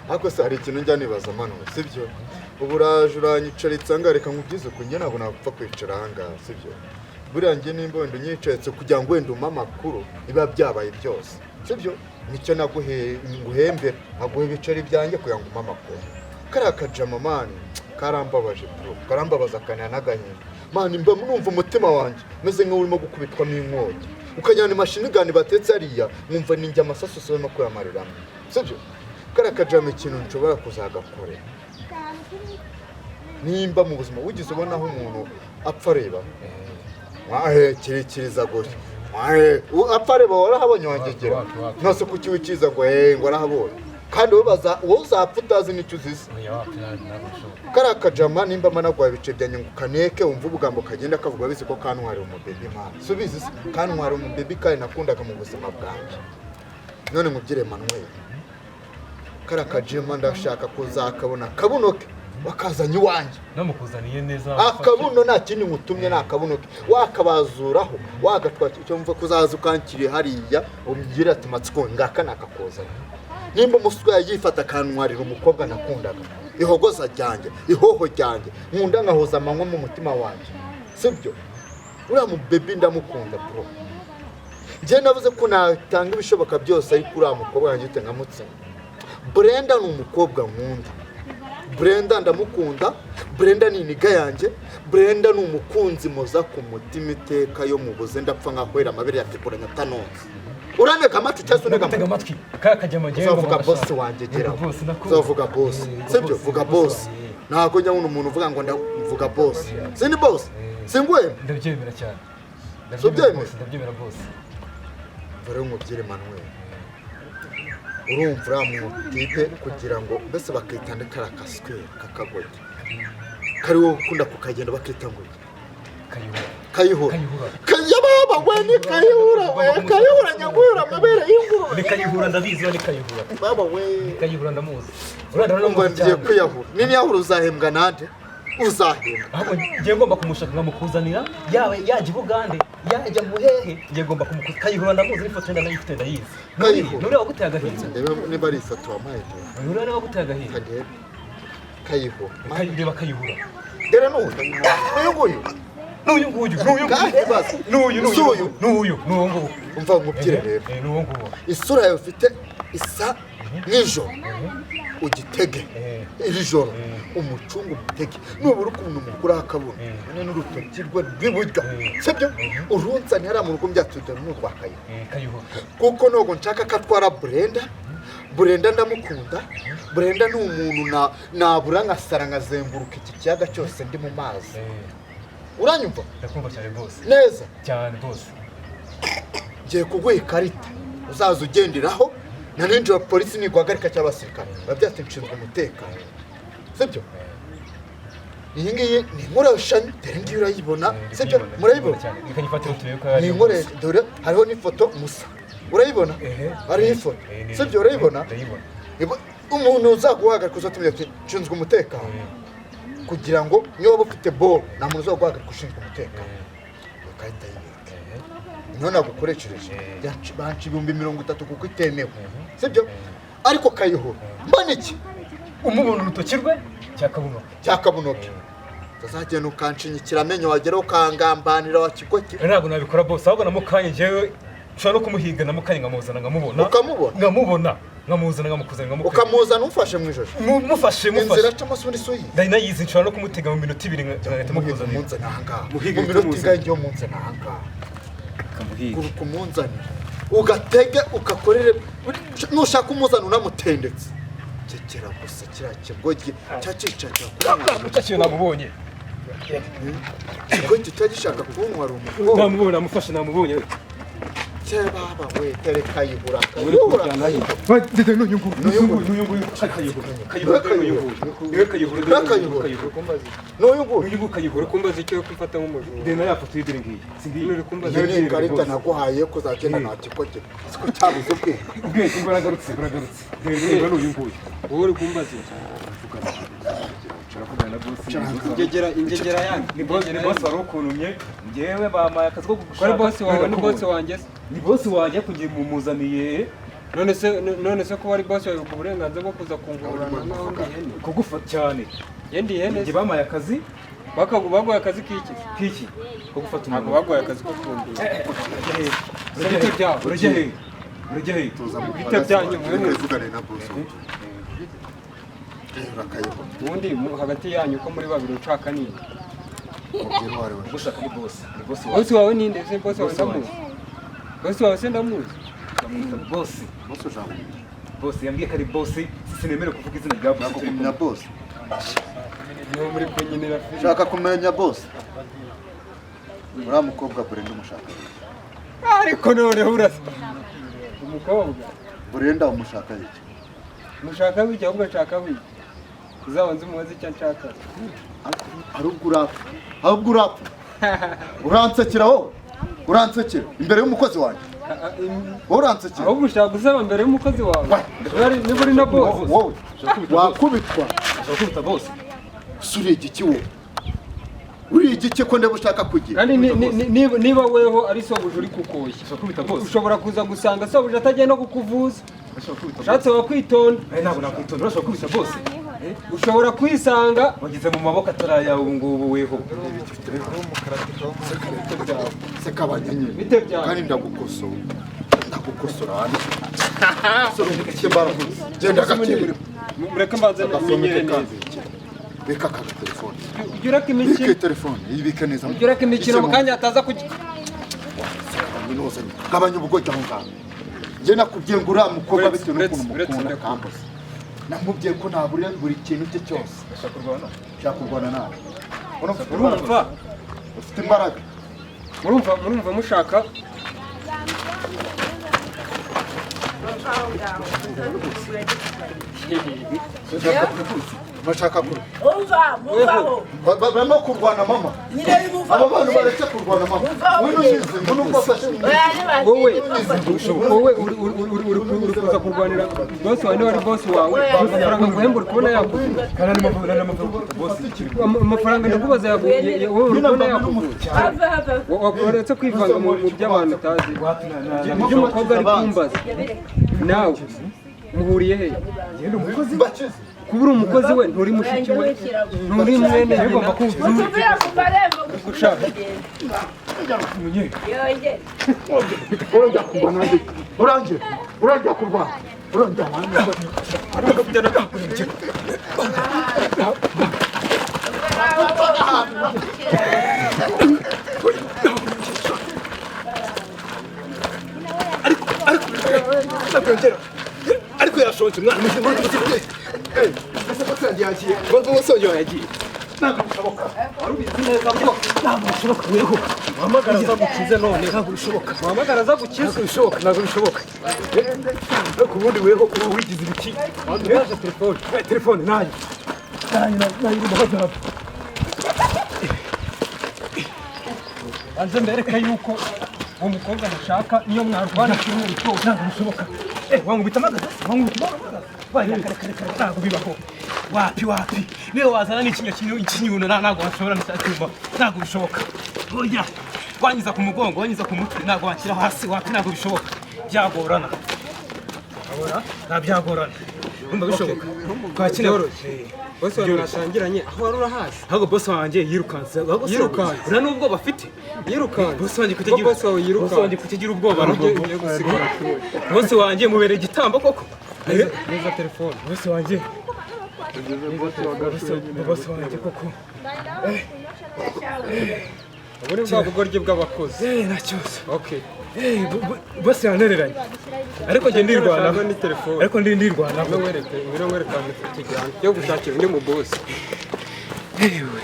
Ariko se hari ikintu njya nibaza, Manu, sibyo? Ubu uraje uranyicaritse ahangaha, reka nkubwize uku: njye ntabwo napfa kwicara ahangaha, sibyo? Buriya njye nimba wenda unyicaritse kugira ngo wenda umpe amakuru biba byabaye byose, sibyo? Nicyo naguhe, nguhembera, nkaguha ibiceri byanjye kugira ngo umpe amakuru. Kariya kajama, man, karambabaje, bro, karambabaza akanira n'agahinda, man. Mba numva umutima wanjye meze nk'aho urimo gukubitwamo inkongi, ukajyana imashini gani batetse hariya, nkumva ninjye amasasu arimo kuyamariramo, sibyo? Kariya kajama, ikintu nshobora kuzagakorera, nimba mu buzima wigeze ubona aho umuntu apfa areba, wahe kirekiriza gutya, wahe apfa areba, warahabonye wangegera? Wapi, wapi. Ntose kuki wikiza ngo ngo warahabonye, kandi wowe baza wowe uzapfa utazi n'icyo uzize. Oya, wapi, ntabwo bishoboka. Kariya kajama, nimba managuha ibice byanjye ngo kaneke, wumve ubugambo kagenda kavuga, bizi ko kantwariye umubaby, man. Si ubizi se? Kantwariye umubaby kandi nakundaga mu buzima bwanjye. None nkubwire, Manuel, kariya kajama ndashaka kuzakabona, akabuno ke wakazanye iwanjye. Namukuzaniye neza. Akabuno, nta kindi nkutumye, ni akabuno ke wakabazuraho, wagatwara icyo mva kuzaza ukankiriye hariya, umbwira ati: "Matsiko, ngaka nakakuzanye." Nimba umuswa yifata akantwarira umukobwa nakundaga, ihogoza ryanjye, ihoho ryanjye nkunda nkahoza amanywa mu mutima wanjye, sibyo? Uriya mubaby ndamukunda, bro. Njye navuze ko natanga ibishoboka byose, ariko uriya mukobwa wanjye ute nkamutsinda. Brenda ni umukobwa nkunda, Brenda ndamukunda, Brenda ni iniga yanjye, Brenda ni umukunzi muza ku mutima iteka. Yo mubuze ndapfa nkahwera amabere yatekuranye atanonze. Uranega amatwi cyangwa se unega Ndagutega amatwi? amatwi. Kariya kajama ngewe Uzavuga ngomba boss ngashaka. wanjye, geraho. Yego, boss, ndakumva. Uzavuga boss, Yego, sibyo? boss, Vuga boss boss. wanjye. Ntabwo njya nkunda umuntu uvuga ngo ndavuga boss. Sindi boss? Singuhemba? Ndabyemera cyane. Si Ndabyemera. ubyemera? Boss, ndabyemera, boss. Rero nkubwire, Manuel, urumva uriya mutipe, kugira ngo mbese bakitanda kariya kaswere k'akagogi kari wowe ukunda kukagenda, bakita ngo iki? Kayihura. Kayihura. Kayihura. Kayababa we, ni Kayihura we, Kayihura nyaguhura amabere y'ingurube. Ni Kayihura, ndabizi, we ni Kayihura. Baba we! Kayihura ndamuzi, uriya Umva, ndanamuzi ngiye cyane. kwiyahura. Niniyahura uzahembwa nande? Uzahembwa? Ahubwo ngiye ngomba kumushaka nkamukuzanira, yaba yajya i Bugande, yajya mu hehe, ngiye ngomba kumukuza. Kayihura ndamuzi, n'ifoto ye ndanayifite, ndayizi. Kayihura. Nuriya waguteye agahinda. Ndebe niba ari ifoto wampaye dore. Nuriya niwe waguteye agahinda. Kandebe Kayihura. Reba Kayihura. Dore n'uyu, n'uyu nguyu. N'uyu nguyu, n'uyu nguyu. Kandi bazi. N'uyu. Si N'uyu. uyu? N'uyu, n'uwo nguwo. Umva nkubwire rero. N'uwo nguwo. Isura yawe ufite isa nk'ijoro, ugitege iri joro, umucungu umutege, nubura ukuntu mukuraho akabuno none n'urutoki rwe rw'iburyo, sibyo? Urunzane hariya mu rugo, mbyatudore n'urwa Kayihura. Kayihura. Kuko ntabwo nshaka ko atwara Brenda. Brenda ndamukunda, Brenda ni umuntu nabura nkasara nkazenguruka iki kiyaga cyose ndi mu mazi. Uranyumva? Ndakumva cyane, boss. Neza. Cyane, boss. Ngiye kuguha ikarita uzaza ugenderaho na ninjoro, polisi niguhagarika cyangwa abasirikare babyate, nshinzwe umutekano, sibyo? Iyi ngiyi ni inkoreshanyo, dore ngiyi, urayibona, sibyo? Murayibona? Cyane, reka nyifatire turebe ko Ni ari inkoresha, dore hariho n'ifoto musa, urayibona? Ehe. Hariho ifoto, Eh, sibyo? Urayibona? Ndayibona. Umuntu uzaguhagarika uzatumye ati: "Nshinzwe umutekano," kugira ngo niba waba ufite bolo, nta muntu uzaguhagarika ushinzwe umutekano. Ikarita yibika niyo nagukoreshereje. Banca 30,000 kuko itemewe, sibyo? Ariko Kayihura mbona iki? Umubona urutoki rwe cyakabuno. Cyakabunoke, utazagenda ukanshinyikira amenyo, wageraho ukangambanira wa kigo ki. Ntabwo nabikora, boss. Ahubwo na mukanya njyewe nshobora no kumuhiga na mukanya nkamuzana nkamubona. Ukamubona? Nkamubona, nkamuzana, nkamukuzana, nkamukwereka. Ukamuzana umufashe mu ijosi? Mufashe. Inzira Mufashe. acamo se ubundi si uyizi? Ndari nayizi, nshobora no kumutega mu minota 2 nkahita Muhiga mukuzanira. umunzani ahangaha. Muhiga Mu minota uhita ingahe ngiye umunzani ahangaha? Kamuhiga. Guruka umunzanire, ugatege ugakorere, nushaka umuzana unamutendetse, cekera gusa kiriya kigogi cyacicaga kuntwara. Cya kintu namubonye. Ikigogi cya gishaka kuntwara umukobwa. Namubonye, namufashe, namubonye. Cye baba we, tere Kayihura, Uri Kayihura. kujyana he? N'uyu nguyu. N'uyu nguyu. N'uyu nguyu Kayihura, Kayihura, n'uyu nguyu niwe Kayihura. Niwe Kayihura. Kayihura. N'uyu nguyu. N'uyu nguyu Kayihura. Uri kumbaza icyo kumfata nk'umujura? Dena ya foto y'idore ngiyi, si ngiyi? Uri kumbaza? Iyo ni ikarita naguhaye yo kuzagenda nta kigogi, siko cyabuze ubwenge. Ubwenge buragarutse, buragarutse. Reba, n'uyu nguyu. Wowe uri kumbaza iki? Turavugana na boss. Ingegera, ingegera yanjye. Ni boss, ni boss wari ukuntumye njyewe, bampaye akazi ko Ko gushaka. ari boss wawe, ni boss wanjye se? Ni boss wanjye, ariko ngiye mumuzaniye. None se ko wari boss wawe, ubwo burenganzira bwo kuza kungurana nkaho ndi ihene? Kugufata cyane. Njye ndi ihene? Njye bampaye akazi. Baguhaye akazi k'iki? K'iki? Ko gufata Ntabwo umuntu. baguhaye akazi ko kundura. Bite byawe? Urajya hehe? Urajya hehe? Tuza mu Bite byanyu, mwe Reka ivugane na boss wawe. Urakayibona. Ubundi hagati yanyu ko muri babiri, ushaka ninde? Mubwire uwo ari we. Gushaka ni boss, ni boss wawe. Boss wawe ninde se? Boss wawe Boss wanjye. ndamuzi. Boss wawe se ndamuzi? Bamwita boss. Boss ushaka kumenya? Boss yambwiye ko ari boss, sinemerewe kuvuga izina rya boss. Ushaka kumenya boss? Niho muri kunyinira filime. Ushaka kumenya boss? Uriya mukobwa Brenda umushaka iki? Ariko noneho urasa umukobwa. Brenda umushaka iki? Mushaka wiki, ahubwo nshaka wiki, uzabanze umubaze icyo nshaka. Ari ubwo urapfa, ahubwo urapfa. Uransekera wowe, uransekera imbere y'umukozi wanjye wowe, uransekera. Ahubwo ushaka gusaba mbere y'umukozi wawe? Niba uri na boss. Wowe wakubitwa. Ushaka gukubita boss? Ese uri igiki wowe? Uri igiki ko ndeba ushaka kugira? Kandi niba weho ari sobuja uri kukoshya, Ushaka gukubita boss? ushobora kuza gusanga sobuja atagiye no kukuvuza. Ushaka gukubita boss? Ushatse wakwitonda. Eh, ntabwo nakwitonda. Urashaka gukubita boss? Ushobora kwisanga Wageze mu maboko atari ayawe ubu ngubu weho. Seka abanyanyeri. Bite byawe? Kandi ndagukosora, ndagukosora hano. Genda gake. Mureke mbanze Agafomeke menyere neza. kanzikira. Bika aka telefone. Ujye ureka Bika imikino. iyi telefone, yibike neza. Ujye ureka imikino mu kanya ataza kujya. Gabanya ubugoryi aho ngaho. Njye nakubwiye ngo uriya mukobwa, Uretse- bitewe n'ukuntu uretse- mukunda uretse- kambuze, namubwiye ko nabura buri kintu cye cyose. Ushaka kurwana? Nshaka kurwana nawe. Urumva ufite imbaraga? Urumva? Ufite imbaraga? Murumva mushaka. Bashaka kurwana. Umva, muvaho. Barimo kurwana mama. Nyine muvaho. Aba bantu baretse kurwana mama. Muvaho. Ngwino unyize, ngwino umfashe. Wowe, wowe uri kuza kurwanira boss wawe. Niba ari boss wawe, amafaranga nguhemba uri kubona yaguha? Kandi n'amavuta gukubita boss. Amafaranga ndakubaza yaguha, wowe uri kubona yakuguha? Have, have. Waretse kwivanga mu by'abantu utazi? Ibyo umukobwa ari kumbaza, nawe muhuriye he? Bakize. Kuba uri umukozi we, nturi mushiki we, nturi mwene nyina. Mutuvira ku marembo. Ushaka. Yongere. Urongera kurwana nanjye. Urongera. Urongera kurwana. Urongera. Ariko yashonje mwana. Ese boss yanjye yagiye? Boss wanjye yagiye. Ntabwo bishoboka. Ntabwo bishoboka weho. Wahamagara aza gukize none. Ntabwo bishoboka. Wahamagara aza gukize. Ntabwo bishoboka, ntabwo bishoboka. Ariko ubundi weho uba wigize ibiki? Waje telefone. Eh, telefone nayo. Nayo nayo iri mu. Banze mbereke yuko uwo mukobwa mushaka, niyo mwarwana cyumweru cyose. Ntabwo bishoboka. Eh, wankubita amagara? Wankubita amagara? Waya, kare kare kare, ntabwo bibaho. Wapi wapi. Niyo wazana n'ikinya kinyuno ntabwo washobora n'icya cyuma. Ntabwo bishoboka. Oya. Wanyiza ku mugongo, wanyiza ku mutwe, ntabwo wanshyira hasi, wapi, ntabwo bishoboka. Byagorana. Abona? Nta byagorana. Urumva bishoboka. Twakina. Byoroshye. Bose wawe mwashangiranye, aho wari urahazi? Ahubwo boss wanjye yirukanse. Ahubwo Yirukanse. Ura nubwo bafite. Yirukanse. Boss wanjye kutagira. Boss wawe yirukanse. Boss wanjye kutagira ubwoba. Ugiye gusigara. Boss wanjye mubereye igitambo koko. Neza telefone. Boss wanjye. Boss wanjye koko. Ubu ni bwa bugoryi bw'abakozi. Eh, nta kibazo. Okay. Eh, boss yantereranye. Ariko njye ndirwanaho. Ni telefone. Ariko ndi ndirwanaho. Ngwino wereke, ngwino wereke ahantu tujyana yo gushakira undi mu boss. Ewe.